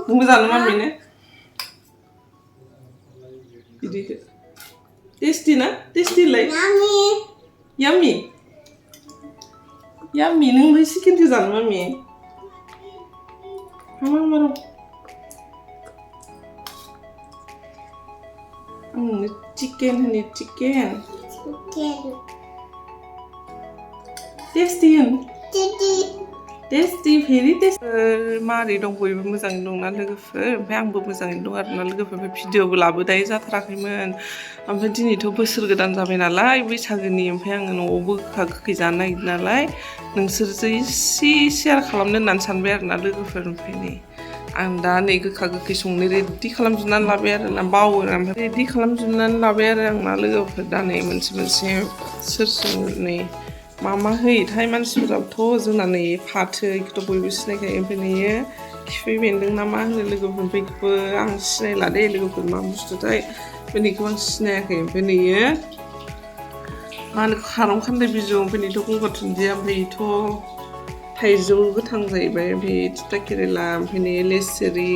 너무 잘 맞네. 이게 테스티나? 테스티 라이. Yummy. Yummy. 너무 맛있게 드잖아, 마미. 하마마로. 치킨 하니 치킨. Tasty. Tasty, very tasty. मारै दं बयबो मोजाङै दंना लोगोफोर ओमफ्राय आंबो मोजाङै दं आरोना लोगोफोर भिडिअबो लाबोदाय जाथाराखैमोन ओमफ्राय दिनैथ' बोसोर गोदान जाबाय नालाय बैसागोनि ओमफ्राय आङो न'आवबो गोखा गोखै जानो नागिरदों नालाय नोंसोरजों एसे शेयार खालामनो होननानै सानबाय आरोना लोगोफोर ओमफ्राय नै आं दा नै गोखा गोखै संनो रेडि खालामजोबनानै लाबाय आरोना बावो ओमफ्राय रेडि खालामजोबनानै लाबाय आरो आंना लोगोफोर दा नै मोनसे सोर नै मा होयोथाय मानसिफोराबोथ' जोंना नै फाथो बेखौथ' बयबो सिनायखायो ओमफ्राय नैयो खिफि बेन्दों ना मा होनो लोगोफोर ओमफ्राय बेखौबो आं सिनायला दे लोगोफोर मा बुस्थुथाय ओमफ्राय बेखौ आं सिनायाखै ओमफ्राय नैयो मा होनो खारं खान्दाय बिजौ ओमफ्राय नैथ' गंगार दुन्दिया ओमफ्राय बेथ' थाइजौ गोथां जाहैबाय ओमफ्राय थिथा केरेला ओमफ्राय नैयो लेसेरि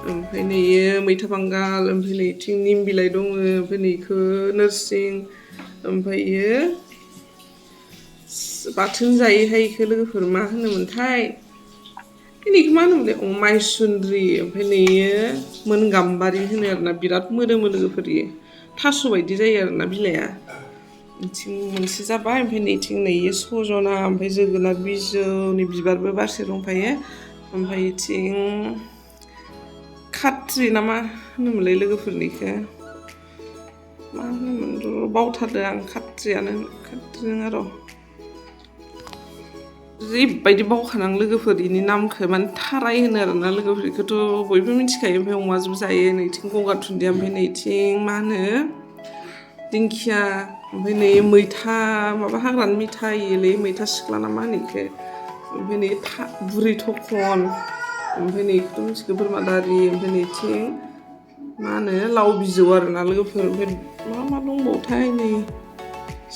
ओमफ्राय नैयो मैथा बांगाल ओमफ्राय नैथिं निम बिलाइ दङ ओमफ्राय नैखौ नोरसिं ओमफ्रायो बाथोन जायोहाय बेखौ लोगोफोर मा होनोमोनथाय बेनिखौ मा होनोमोनलाय माइसुन्द्रि ओमफ्राय नैयो मोन गाम्बारि होनो आरोना बिराद मोदोमो लोगोफोर इयो थास' बायदि जायो आरोना बिलाइआ बेथिं मोनसे जाबाय ओमफ्राय नैथिं नैयो सजना ओमफ्राय जोगोनार बिजौनि बिबारबो बारसे दंफायो ओमफ्राय बेथिं खाथ्रि ना मा होनोमोनलाय लोगोफोरनिखौ मा होनोमोन बावथारदों आं खाथ्रि नङा र' ओरैबायदि बावखानां लोगोफोर बेनि नामखौ माने थाराय होनो आरोना लोगोफोर बेखौथ' बयबो मिथिखायो ओमफ्राय अमाजोंबो जायो नैथिं गंगार दुन्दिया ओमफ्राय नैथिं मा होनो दिंखिया ओमफ्राय नै मैथा माबा हाग्रानि मैथा इयोलै मैथा सिख्ला ना मा होनो बेखौ ओमफ्राय नै बुरै थखन ओमफ्राय नैखौथ' मिथिगौ बोरमा दारि ओमफ्राय नैथिं मा होनो लाव बिजौ आरोना लोगोफोर ओमफ्राय मा दंबावोथाय नै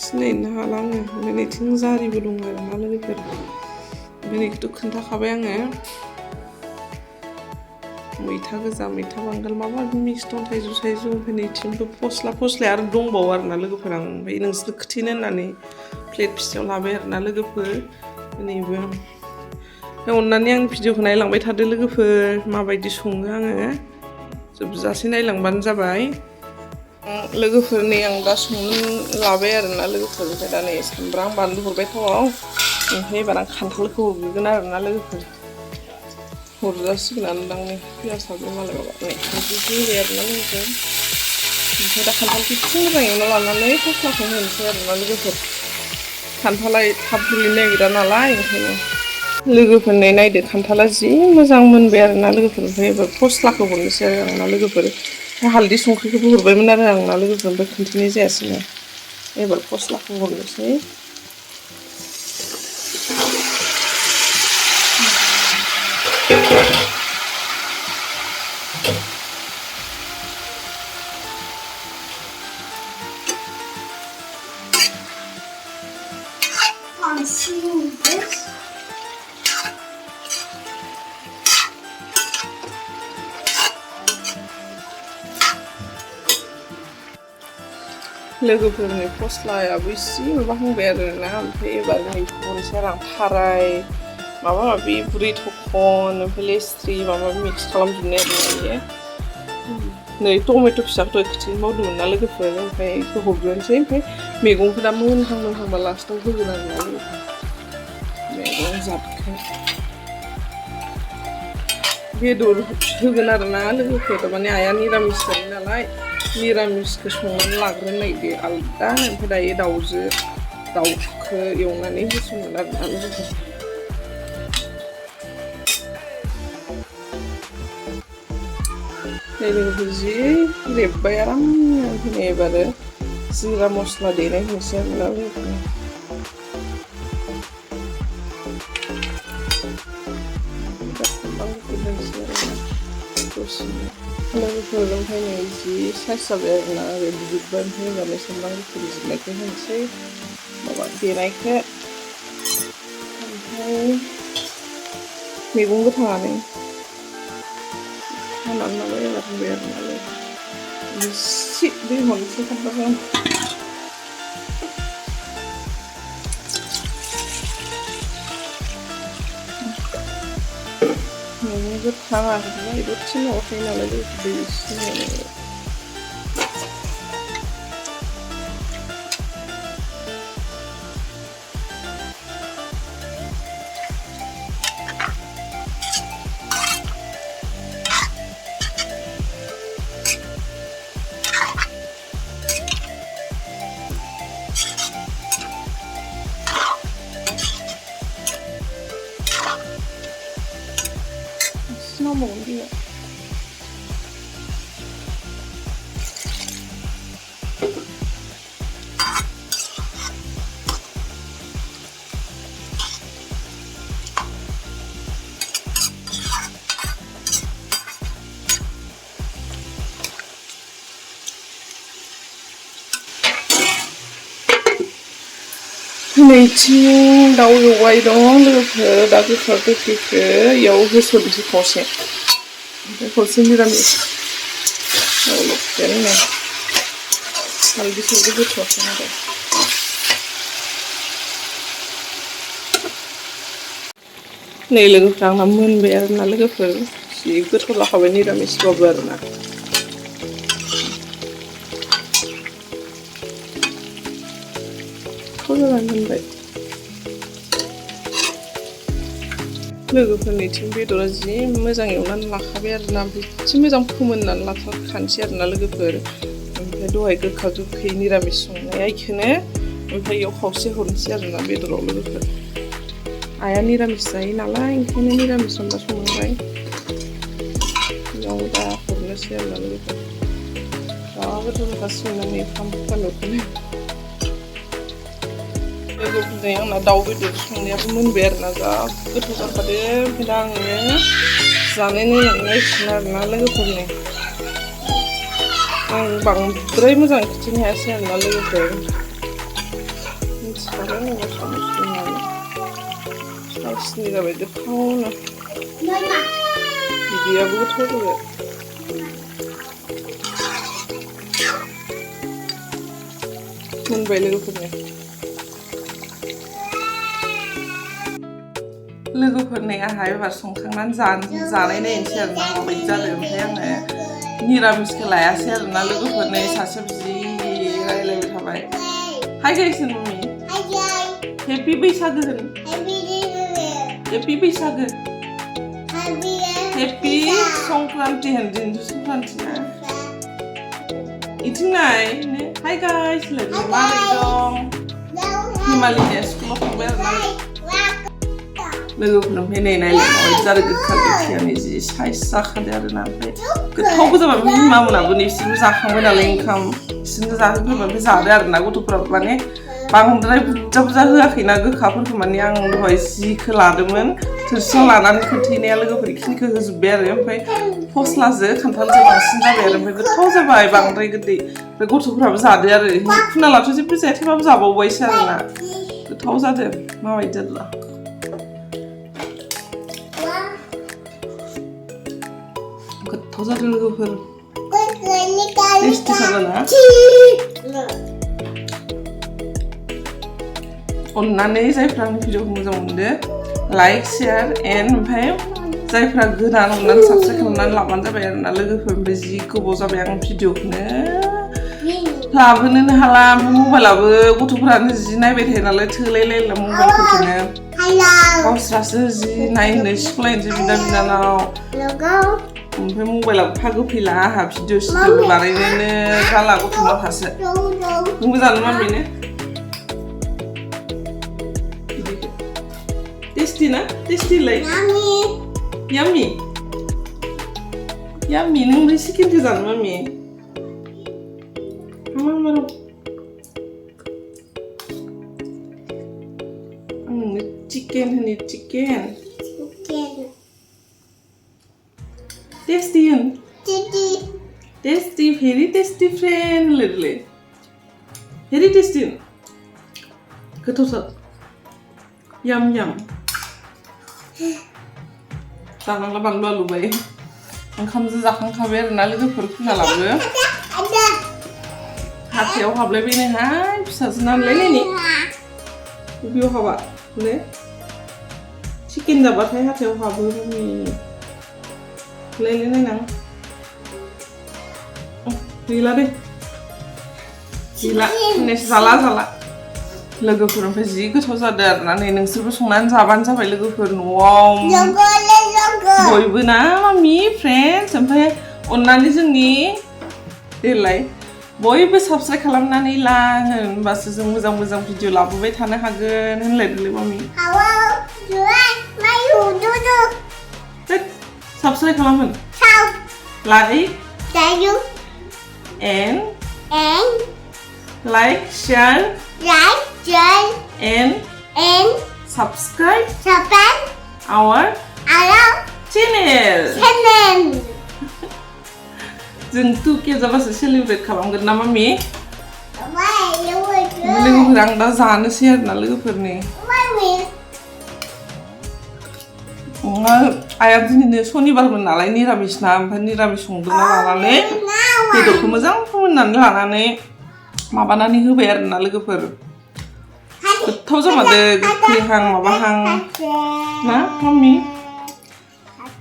सिनायनो हाला आङो ओमफ्राय नैथिं जारिबो दं आरोना लोगोफोर ओमफ्राय नैखौथ' खोन्थाखाबाय आङो मैथा गोजा मैथा बांगाल माबा मिक्स दं थाइजौ ओमफ्राय नैथिंबो फस्लाया आरो दंबावो आरोना लोगोफोर आं ओमफ्राय नोंसोर खोथेनो होननानै प्लेट फिसायाव लाबाय आरोना लोगोफोर नैबो ओमफ्राय अननानै आंनि भिडिअखौ नायलांबाय थादो लोगोफोर माबायदि सङो आङो जोबजासे नायलांबानो जाबाय लोगोफोर नै आं दा संनो लाबाय आरोना लोगोफोर ओमफ्राय दा नै सामब्राम बानलु हरबाय थावआव ओमफ्राय एबार आं खान्थालखौ हरगोन आरोना लोगोफोर हरजासिगोनानो दां नै पियासाबो मालाय माबा नै खान्थालखौ होबाय आरोना लोगोफोर ओमफ्राय दा खान्थालखौ एसे मोजां एवना लानानै फस्लाखौ होनोसै आरोना लोगोफोर खान्थाला थाब रुइनो नागिरा नालाय ओंखायनो लोगोफोर नायदो खान्थाला जि मोजां मोनबाय आरोना लोगोफोर ओमफ्राय एबार फस्लाखौ हरनोसै आरोना लोगोफोर हालदै संख्रिखौबो हरबायमोन आरो आंना लोगोफोर ओमफ्राय खोन्थानाय जायासैनो एबार फस्लाखौ हरनोसै लोगोफोरनि फस्लायाबो एसे माबाहांबाय आरोना ओमफ्राय एबार नै हरनोसै आरो आं थाराय माबा माबि बुरै थखन ओमफ्राय लेस्रि माबा माबि मिक्स खालामजोबनाय आरोना बेयो नै टमेट' फिसाखौथ' खोथिनो मावदोंमोन ना लोगोफोर ओमफ्राय बेखौ हरग्रोनोसै ओमफ्य मैगंखौ दा मोनहांबा लास्टाव होगोन आरोना लोगोफोर मैगं जाबखो बेदर होगोन आरोना लोगोफोर माने आइया निरामिस जायो नालाय निरामिसखौ संनानै लाग्रोनो नागिरदो आलदा ओमफ्राय दायो दाउखौ एवनानै होसनगोन आरोना लोगोफोर लोगोफोर जि रेबबाय आरामनो ओमफ्राय एबार जिरा मस्ला देनाय होनोसै आरोना लोगोफोर लोगोफोर ओमफ्राय नै जि साइज जाबाय आरोना ओरै बुजोब्बाय ओमफ्राय एबार सामब्राम गुफुर जिरनायखौ होनोसै माबा देनायखौ ओमफ्राय मैगं गोथाङानो 하나는 나와야 같은 거야 나를 내 먼저 한다고 이거 다 이거 치면 어떻게 나와야 되지? 먹으면 돼요. nैथिं दाउ एवबाय दं लोगोफोर दा गोखा गोखैखौ इयाव होसननोसै खावसे ओमफ्राय खावसे निरामिस दाउ लकेलनो हालदै सालदै होथ'वाखै आरो नै लोगोफोर आंना मोनबाय आरोना लोगोफोर जि गोथाव जाखाबाय निरामिसबाबो आरोना मोनबाय लोगोफोरनिथिं बेदरा जि मोजां एवनानै लाखाबाय आरोना जि मोजां फोमोननानै लाखानोसै आरोना लोगोफोर ओमफ्राय दहाय गोखा गोखै निरामिस संनाया इखौनो ओमफ्राय इयाव खावसे हरनोसै आरोना बेदराव लोगोफोर आइया निरामिस जायो नालाय ओंखायनो निरामिस संबा संबाय इयाव दा हरनोसै आरोना लोगोफोर जा गोथाव जाखासिगोन आंनि फानलुखौनो लोगोफोरजों आंना दाउ बेदर संनायाबो मोनबाय आरोना जा गोथाव जाखादों ओमफ्राय दा आङो जानाय नायसिगोन आरोना लोगोफोरनि आं बांद्राय मोजां खिन्थिनो हायासै आरोना लोगोफोर मिथिखाबाय आङो संनो होननानै साइसनि जाबाय गोथावनो बिदैयाबो गोथाव जाबाय मोनबाय लोगोफोरनि लोगोफोरनि आंहा एबार संखांनानै जानाय नायनोसै आरोना माबायदि जादों ओमफ्राय आङो निरामिसखौ लायासै आरोना लोगोफोरनि सासे जि रायलायबाय थाबाय हाय गाइस मम्मी हेपि बैसागो होन हेपि बैसागो हेपि संक्रान्ति होन दिनैथ' संक्रान्ति ना इथिं नाय हाय गाइस लोगो माबोरै दं हिमालयनिया स्कुलाव थांबाय आरोना लोगोफोर ओमफ्राय नै नायलाय माबायदि जादों गोखा गोखैयानो जि साइज जाखादों आरोना ओमफ्राय गोथावबो जाबाय ओमफ्राय बिमामोनाबो बिसोरबो जाखांबाय नालाय ओंखाम बिसोरनो जाहोग्रोबाय ओमफ्राय जादों आरोना गथ'फ्राबो माने बांद्राय बुरजा बुरजा होआखैना गोखाफोरखौ माने आं दहाय जिखौ लादोंमोन थोरसियाव लानानै खोथैनाया लोगोफोर बेखिनिखौ होजोब्बाय आरो ओमफ्राय फस्लाजों खान्थालजों बांसिन जाबाय आरो ओमफ्राय गोथाव जाबाय बांद्राय गोदै ओमफ्राय गथ'फ्राबो जादों आरो खुनालाथ' जेबो जाया थेवबाबो जाबावबायसो आरोना गोथाव जादों माबायदि जादों गोथाव जादों लोगोफोर टेस्टि जादोंना अन्नानै जायफ्रा आंनि भिडिअखौ मोजां मोनदों लाइक शेयार एन्ड ओमफ्राय जायफ्रा गोदान अन्नानै साबस्क्राइब खालामनानै लाबानो जाबाय आरोना लोगोफोर ओमफ्राय जि गोबाव जाबाय आं भिडिअखौनो लाबोनोनो हाला ओमफ्राय मबाइलाबो गथ'फोरानो जि नायबाय थायो नालाय थोलायलायला मबाइलफोरखौनो गावस्रासो जि नायनो सिखलायनोसै बिदा बिनानाव ओमफ्राय मबाइलाबो फागो फैला आंहा भिडिअ सिडिअ बानायनोनो जाला गथ'नावहासो नोंबो जानो मामिनो टेस्टि ना टेस्टिलाय याम्मी याम्मी नों ओमफ्राय चिकेनखौ जानो मामि आं चिकेन होनो चिकेन टेस्टी होन टेस्टी भेरी टेस्टी फ्रेंड होनलाय भेरी टेस्टी होन गोथावथार याम याम जानांला बानलु आलु बाय ओंखामजों जाखांखाबाय आरोना लोगोफोर खुनालाबो हाथायाव हाबलायबायनोहाय फिसाजो नालायलायनि बबेयाव हाबा ने चिकेन जाबाथाय हाथायाव हाबो मम्मी लायलाय नायनां गैला दे गैला जाला लोगोफोर ओमफ्राय जि गोथाव जादों आरोना नै नोंसोरबो संनानै जाबानो जाबाय लोगोफोर न'आव बयबो ना मामि फ्रेन्ड्स ओमफ्राय अननानै जोंनि देलाय बयबो साबस्क्राइब खालामनानै ला होनबासो जों मोजां भिडिअ लाबोबाय थानो हागोन होनलायदोंलै मामि साबस्क्राइब खालामोन like and like share and subscribe our channel जों 2K जाबासो सेलिब्रेट खालामगोन ना मामि लोगोफोर आं दा जानोसै आरोना लोगोफोरनि आइया दिनैनो सनिबारमोन नालाय निरामिसना ओमफ्राय निरामिस संदोंना लानानै बेदरखौ मोजां फोमोननानै लानानै माबानानै होबाय आरोना लोगोफोर गोथाव जामारदों गोखैहां माबाहां ना मामि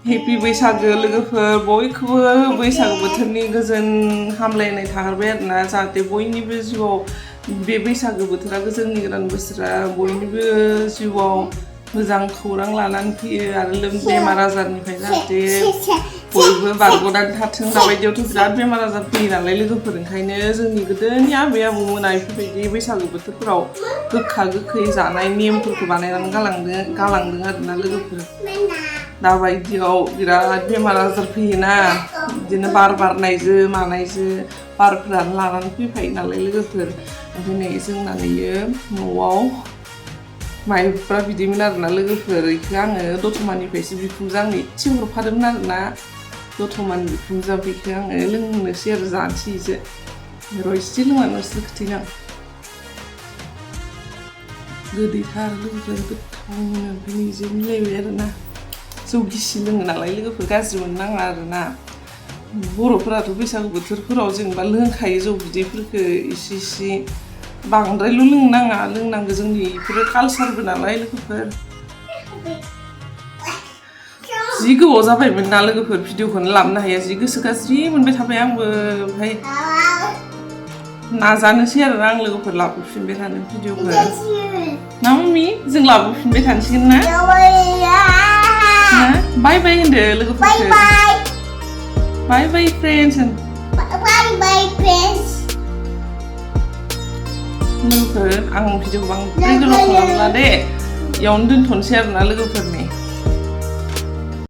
हेपि बैसागो लोगोफोर बयखौबो बैसागो बोथोरनि गोजोन हामलायनाय थाहरबाय आरोना जाहाथे बयनिबो जिउआव बे बैसागो बोथोरा जोंनि गोदान बोसोरा बयनिबो जिउआव मोजां खौरां लानानै फैयो आरो बेमार आजारनिफ्राय जाहाथे बयबो बारग'नानै थाथों दाबायदियावथ' बिराद बेमार आजार फैयो नालाय लोगोफोर ओंखायनो जोंनि गोदोनि आबै आबौमोना बेफोरबायदि बैसागो बोथोरफोराव गोखा गोखै जानाय नेमफोरखौ बानायनानै गालांदों आरोना लोगोफोर दाबायदियाव बिराद बेमार आजार फैयोना बिदिनो बार बारनायजों मानायजों बारफोरानो लानानै फैफायो नालाय लोगोफोर ओमफ्राय नै जोंना नैयो न'आव माइब्रा बिदैमोन आरोना लोगोफोर बेखौ आङो दतमानिफ्रायसो बिखुनजो आंनो एसे हरफादोंमोन आरोना दतमानि बिखुनजो बेखौ आङो लोंनोसै आरो जानोसै एसे र' एसे लोंनानैसो खोथैनां गोदैथार लोगोफोर गोथाव मोनो ओमफ्राय निजे मिलायबाय आरोना जौ गिसि लोङो नालाय लोगोफोर गाज्रि मोननाङा आरोना बर'फोराथ' बैसागु बोथोरफोराव जेनेबा लोंखायो जौ बिदैफोरखौ इसे बांद्रायल' लोंनाङा लोंनांगौ जोंनि बेफोरो कालसारबो नालाय लोगोफोर जि गोबाव जाबायमोन ना लोगोफोर भिडिअखौनो लाबोनो हाया जि गोसो गाज्रि मोनबाय थाबाय आंबो ओमफ्राय नाजानोसै आरो आं लोगोफोर लाबोफिनबाय थानो भिडिअफोर ना मम्मी जों लाबोफिनबाय थानोसैगोन ना बाय बाय होनदो लोगोफोरखौ बाय बाय फ्रेन्ड्स लोगोफोर आं भिडिअखौ बांद्राय गोलाव खालामला दे इयावनो दोनथ'नोसै आरोना लोगोफोरनि